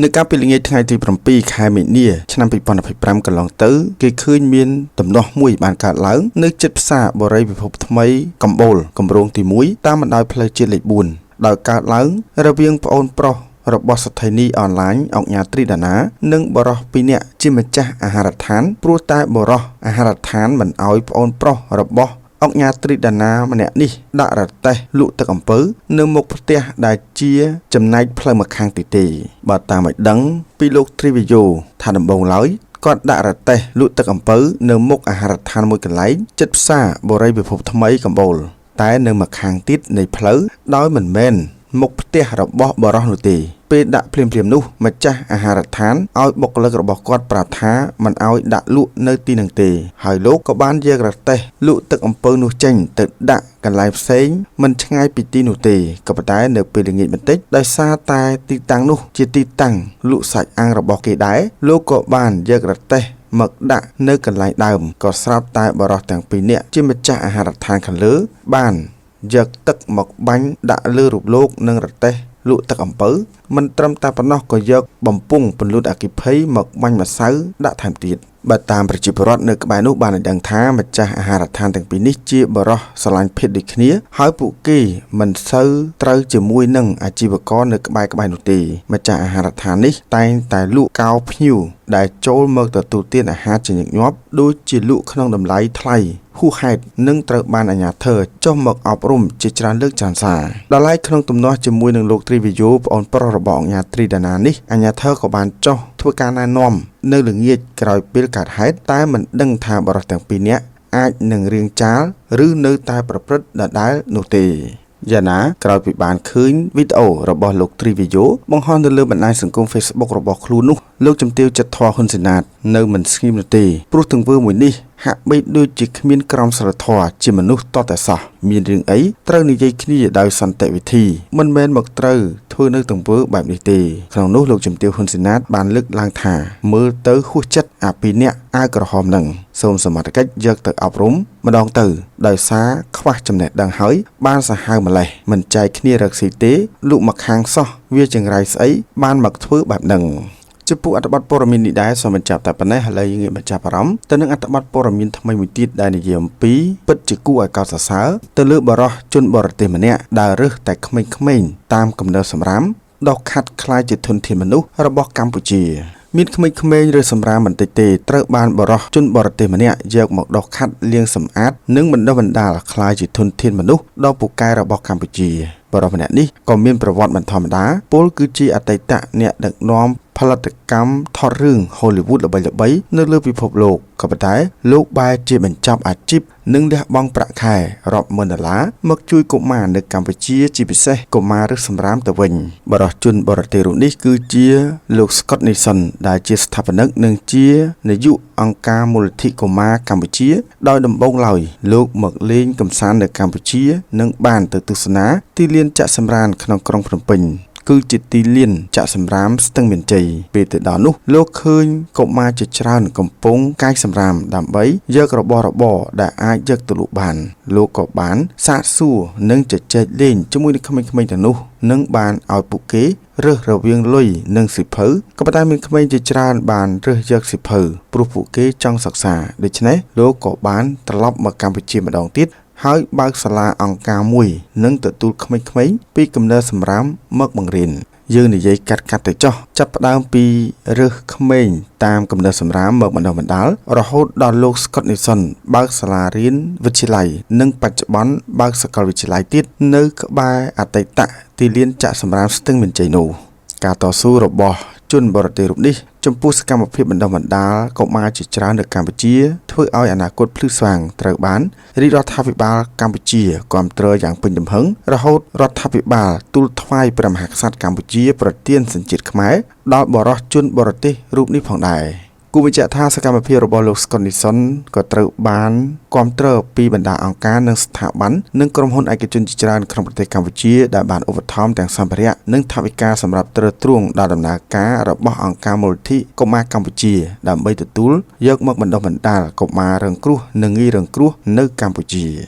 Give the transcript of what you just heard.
នៅកាលពីល្ងាចថ្ងៃទី7ខែមីនាឆ្នាំ2025កន្លងទៅគេឃើញមានទំនាស់មួយបានកើតឡើងនៅជិតផ្សារបូរីពិភពថ្មីកំបូលគម្រោងទី1តាមបណ្ដោយផ្លូវជាតិលេខ4ដោយកើតឡើងរវាងប្អូនប្រុសរបស់សទ្ធិនីអនឡាញអង្គញាត្រីដាណានិងបរោះពីរនាក់ជាម្ចាស់អាហារដ្ឋានព្រោះតែបរោះអាហារដ្ឋានមិនអោយប្អូនប្រុសរបស់អង្គញាត្រីដាណាម្នាក់នេះដាក់រទេះលក់ទឹកអំពៅនៅមុខផ្ទះដែលជាចំណែកផ្លូវម្ខាងទីទេបើតាមឲ្យដឹងពីលោកទ្រីវិយោថាដំបូងឡើយគាត់ដាក់រទេះលក់ទឹកអំពៅនៅមុខអាហារដ្ឋានមួយកន្លែងជិតផ្សារបូរីពិភពថ្មីកំបូលតែនៅម្ខាងទៀតនៃផ្លូវដោយមិនមែនមុខផ្ទះរបស់បរោះនោះទេពេលដាក់ភ្លាមៗនោះម្ចាស់អាហារដ្ឋានឲ្យបុគ្គលិករបស់គាត់ប្រាប់ថាមិនឲ្យដាក់លក់នៅទីនឹងទេហើយលោកក៏បានយករទេះលក់ទឹកអំពៅនោះចេញទៅដាក់កន្លែងផ្សេងមិនឆ្ងាយពីទីនោះទេក៏ប៉ុន្តែនៅពេលល្ងាចបន្តិចដោយសារតែទីតាំងនោះជាទីតាំងលក់សាច់អាំងរបស់គេដែរលោកក៏បានយករទេះមកដាក់នៅកន្លែងដើមក៏ស្រាប់តែបរិសទាំងពីរនាក់ជាម្ចាស់អាហារដ្ឋានខាងលើបានយកទឹកមកបាញ់ដាក់លើរូបលោកនិងរទេះលក់ទឹកអំពៅមិនត្រឹមតែប៉ុណ្ណោះក៏យកបំពង់ពន្លត់អគ្គិភ័យមកបាញ់ម្សៅដាក់ថែមទៀតបើតាមប្រជាពលរដ្ឋនៅក្បែរនោះបានឲ្យដឹងថាម្ចាស់អាហារដ្ឋានទាំងពីរនេះជាបរិសស្រឡាញ់ភេទដូចគ្នាហើយពួកគេមិនសូវត្រូវជាមួយនឹងអាជីវករនៅក្បែរៗនោះទេម្ចាស់អាហារដ្ឋាននេះតែងតែលក់កោភ្ញៀវដែលចូលមកទទួលទានអាហារជាញឹកញាប់ដូចជាលក់ក្នុងតម្លៃថ្លៃហួសហេតុនឹងត្រូវបានអាជ្ញាធរចុះមកអប់រំជាច្រើនលើកច្រើនសារដល់ឡែកក្នុងទំនាស់ជាមួយនឹងលោកទ្រីវិយោប្អូនប្រុសរបស់អង្គញាត្រីដាណានេះអាជ្ញាធរក៏បានចុះធ្វើការណែនាំនៅល្ងាចក្រោយពេលកើតហេតុតែមិនដឹងថាបរិសទាំងពីរនាក់អាចនឹងរៀងចាលឬនៅតែប្រព្រឹត្តដដែលនោះទេយ៉ាងណាក្រោយពីបានឃើញវីដេអូរបស់លោកទ្រីវិយោបង្ហោះនៅលើបណ្ដាញសង្គម Facebook របស់ខ្លួននោះលោកជំទាវចិត្តធរហ៊ុនសេណាតនៅមិនស្ងៀមនោះទេព្រោះទង្វើមួយនេះហាក់បីដូចជាគ្មានក្រមសីលធម៌ជាមនុស្សតតែសោះមានរឿងអីត្រូវនិយាយគ្នាដោយសន្តិវិធីមិនមែនមកត្រូវធ្វើនៅទង្វើបែបនេះទេក្នុងនោះលោកជំទាវហ៊ុនសេណាតបានលើកឡើងថាមើលទៅហួសចិត្តអាពីរនាក់អាវក្រហមនឹងសូមសមត្ថកិច្ចយកទៅអប់រំម្ដងទៅដោយសារខ្វះចំណេះដឹងហើយបានសាហាវម្លេះមិនចែកគ្នារកស៊ីទេលក់មកខាងសោះវាចង្រៃស្អីបានមកធ្វើបែបហ្នឹងចំពោះអត្ថបទព័ត៌មាននេះដែរសូមបញ្ចប់តែប៉ុណ្ណេះឥឡូវយើងងាកមកចាប់អារម្មណ៍ទៅនឹងអត្ថបទព័ត៌មានថ្មីមួយទៀតដែលនិយាយអំពីពិតជាគួរឲ្យកោតសរសើរទៅលើបរិសជនបរទេសម្នាក់ដែលរើសតែក្មេងៗតាមកំណើសម្រាមដោះខាត់ក្លាយជាធនធានមនុស្សរបស់កម្ពុជាមានក្មេងៗឬសម្រាមបន្តិចទេត្រូវបានបរិសជនបរទេសម្នាក់យកមកដោះខាត់លាងសម្អាតនិងបណ្ដុះបណ្ដាលក្លាយជាធនធានមនុស្សដ៏ពូកែរបស់កម្ពុជាបរិសម្នាក់នេះក៏មានប្រវត្តិមិនធម្មតាពលគឺជាអតីតអ្នកដឹកនាំផលិតកម្មថតរឿង Hollywood ល្បីៗនៅលើពិភពលោកក៏ប៉ុន្តែលោកបែរជាបញ្ចប់អាជីពនិងលះបង់ប្រាក់ខែរាប់ម៉ឺនដុល្លារមកជួយកុមារនៅកម្ពុជាជាពិសេសកុមាររឹសសម្រាមទៅវិញបរិសជនបរទេសរូបនេះគឺជាលោក Scott Nixon ដែលជាស្ថាបនិកនិងជានាយកអង្គការមូលនិធិកុមារកម្ពុជាដោយដំបូងឡើយលោកមកលេងកម្សាន្តនៅកម្ពុជានិងបានទៅទស្សនាទីលានចាក់សម្រានក្នុងក្រុងភ្នំពេញគឺជាទីលានចាក់សម្រាមស្ទឹងមានជ័យពេលទៅដល់នោះលោកឃើញកុមារជាច្រើនកំពុងកាយសម្រាមដើម្បីយករបស់របរដែលអាចយកទៅលក់បានលោកក៏បានសាកសួរនិងជជែកលេងជាមួយនឹងក្មេងៗទាំងនោះនិងបានឲ្យពួកគេរើសរវាងលុយនិងសៀវភៅក៏ប៉ុន្តែមានក្មេងជាច្រើនបានរើសយកសៀវភៅព្រោះពួកគេចង់សិក្សាដូច្នេះលោកក៏បានត្រឡប់មកកម្ពុជាម្ដងទៀតហើយបើកសាលាអង្គការមួយនិងទទួលក្មេងៗពីកំណើសម្រាមមកបង្រៀនយើងនិយាយកាត់ទៅចោះចាប់ផ្ដើមពីរើសក្មេងតាមកំណើសម្រាមមកបណ្ដុះបណ្ដាលរហូតដល់លោក Scott Nixon បើកសាលារៀនវិទ្យាល័យនិងបច្ចុប្បន្នបើកសាកលវិទ្យាល័យទៀតនៅក្បែរអតីតទីលានចាក់សម្រាមស្ទឹងមានជ័យនោះការតស៊ូរបស់ជនបរទេសរូបនេះចំពោះសកម្មភាពបណ្ដុះបណ្ដាលកុមារជាច្រើននៅកម្ពុជាធ្វើឲ្យអនាគតភ្លឺស្វាងត្រូវបានរាជរដ្ឋាភិបាលកម្ពុជាគាំទ្រយ៉ាងពេញទំហឹងរហូតរដ្ឋាភិបាលទូលថ្វាយព្រះមហាក្សត្រកម្ពុជាប្រទានសញ្ជាតិខ្មែរដល់បរិសជនបរទេសរូបនេះផងដែរគូបញ្ជាក់ថាសកម្មភាពរបស់លោក Scott Nixon ក៏ត្រូវបានគាំទ្រពីបណ្ដាអង្គការនិងស្ថាប័ននិងក្រុមហ៊ុនឯកជនជាច្រើនក្នុងប្រទេសកម្ពុជាដែលបានឧបត្ថម្ភទាំងសម្ភារៈនិងថវិកាសម្រាប់ទ្រទ្រង់ដល់ដំណើរការរបស់អង្គការមូលនិធិកុមារកម្ពុជាដើម្បីទទួលយកមកបណ្ដុះបណ្ដាលកុមាររងគ្រោះនិងងាយរងគ្រោះនៅកម្ពុជា។